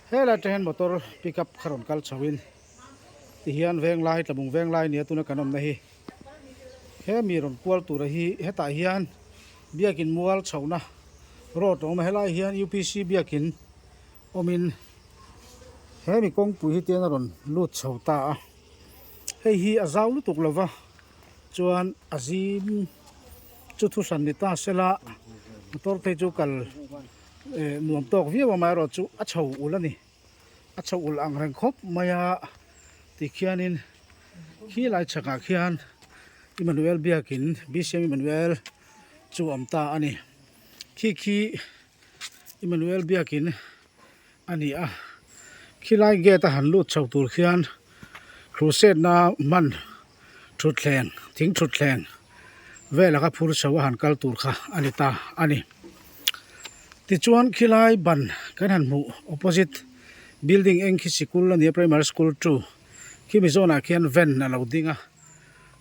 Helai atang hian motor pick up kha rawn kal chho in tihian venglai tlabung venglai nia tuna kan awmna hi hemi rawn kual tura hi hetah hian biakin mual chhohna road a awm a helai hian upc biakin awmin hemi kawngpui hi tian a rawn lut chho ta a hei hi a zau lutuk lova chuan a zim chu thu hran ni ta sela motor phei chu kal eh nuam tawk viau amaherawh chu a chho ulh a ni a chho ulh ang reng khawp mai a tikhianin khilai chhakah khian Emmanuel biakin B_C_M Emmanuel chu a awm ta a ni khi khi Emmanuel biakin a ni a khilai gate a han lut chho tur khian crusade na hman thutthleng thing thutthleng vel anga phur chho a han kal tur kha a ni ta a ni tichuan khilai ban kan han hmuh opposite building eng khi sikul a ni a primary school two khimi zawnah khian van a lo ding a.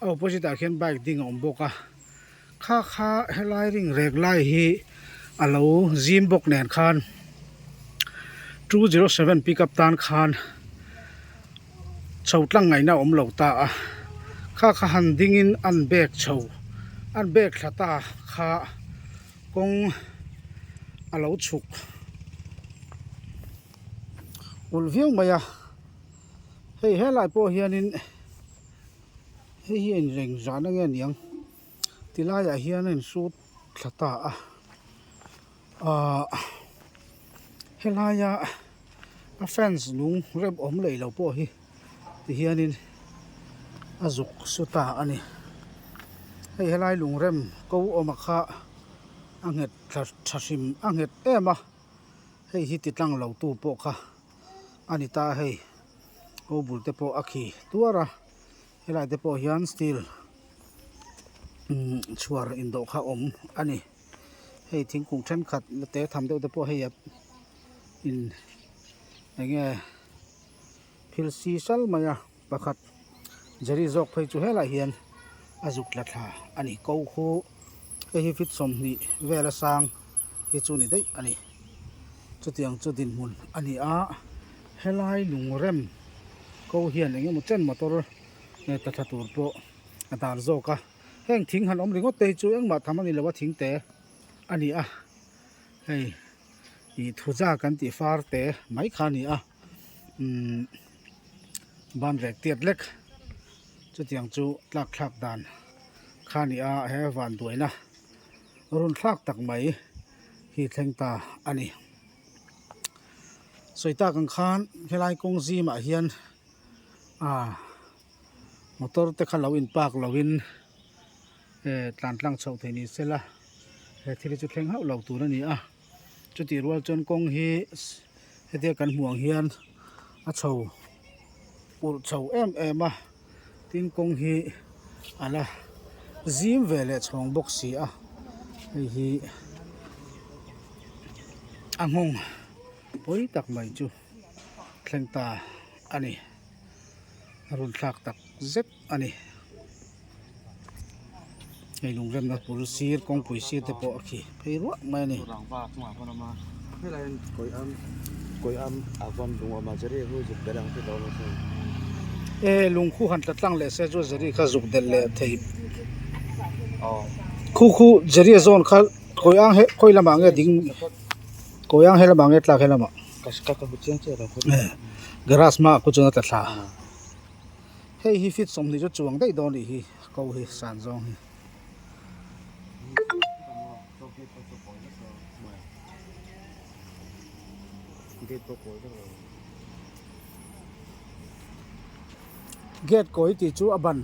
A opposite ah khian bike ding a awm bawk a kha kha helai ring rek lai hi a lo zim bawk nen khan 207 pickup tan khan chho tlang ngaihna a awm lo ta a kha kha han ding in an bag chho an bag thla ta kha kawng a lo chhuk ulh viau mai a hei helai pawh hianin. Hei hi a inreng zan ange aniang ti laiah hian a insut thla ta a ahh helaia a fence lung rem awm leh lo pawh hi ti hianin a zuk su ta a ni hei helai lung rem ko awma kha a nghet thla tha hrim a nghet em a hei hi ti tlang lo tu pawh kha a ni ta a hei. Ko bul te pawh a khi tuar a helai te pawh hian steel chhuar indawh kha awm a ni hei thingkung thenkhat la te tham deuh te pawh hei a in eng nge thil si sal mai a pakhat jerry zawk phei chu helaiah hian a zuk tla thla a ni ko khu hei hi feet 20 vel a sang hi chu ni daih a ni chutiang chu dinhmun a ni a helai lungrem ko hian eng emaw chen motor nge ta tha tur pawh a dar zawk a heng thing han awm ringawt te hi chu engmah tham a ni lo a thing te a ni a hei ih thuja kan tih far te mai kha a ni a umm ban rek tiat lek chutiang chu tlak thlak dan kha a ni a he van duaina run thlak tak mai hi thleng ta a ni. Sawi tak ang khan helai kawng zimah hian ah motor te kha lo in park lo in eh tlan tlang chhoh theih ni sela he thil hi chu thleng hauh lo tur a ni a chutih rual chuan kawng hi hetia kan hmuh ang hian a chho ulh chho em em a tin kawng hi a la zim ve leh chhawng bawk si a hei hi a nghawng pawi tak mai chu thleng ta a ni a rawn thlak tak zet a ni hei lungremna bul sir kawngpui sir te pawh a khi phei ruah mai a ni. E lung khu han tla tlang leh se chu zari kha zuk delh leh thei khu khu zari a zawn kha kawi ang he khawi lamah nge ding kawi ang he lamah nge tlak he lamah garage hmaah khu chuan a tla thla hei hi feet 20 chu chuang daih dawn anih hi ko hi san zawng hi. Gate kawi tih chu a ban.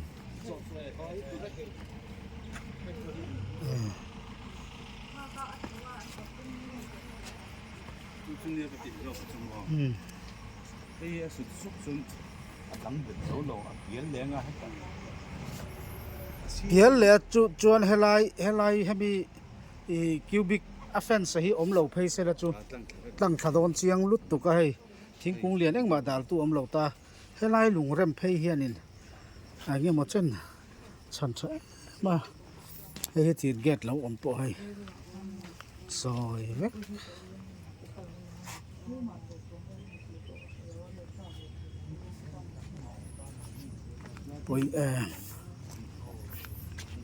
Pial leh chu chuan helai helai hemi ih cubic a fence hi awm lo phei sela chu tlang thla dawn chiang lut tuk a hei thingkung lian engmah dal tu awm lo ta helai lung rem phei hianin eng emaw chen chhan tha em a hei hi thir gate lo awm pawh hei sawi vek. Pawi em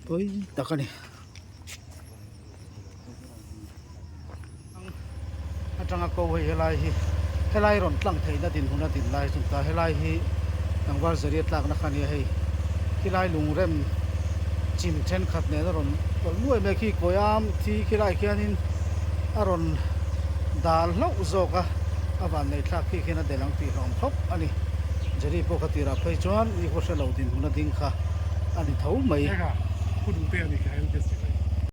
pawi tak a ni. Atanga ko hei helai hi helai rawn tlang theihna dinhmun a din lai chu ta helai hi tlangval zaria tlakna kha ania hei khilai lungrem chim thenkhat nen a rawn tawlh nuai mai khi kawi am thi khilai khianin a rawn dal hlauh zawk a a van nei thlak khi khian a del ang tih hlawm khawp a ni Jerry pawh kha tirah phei chuan ni khaw hrelo dinhmun a ding kha a ni tho mai.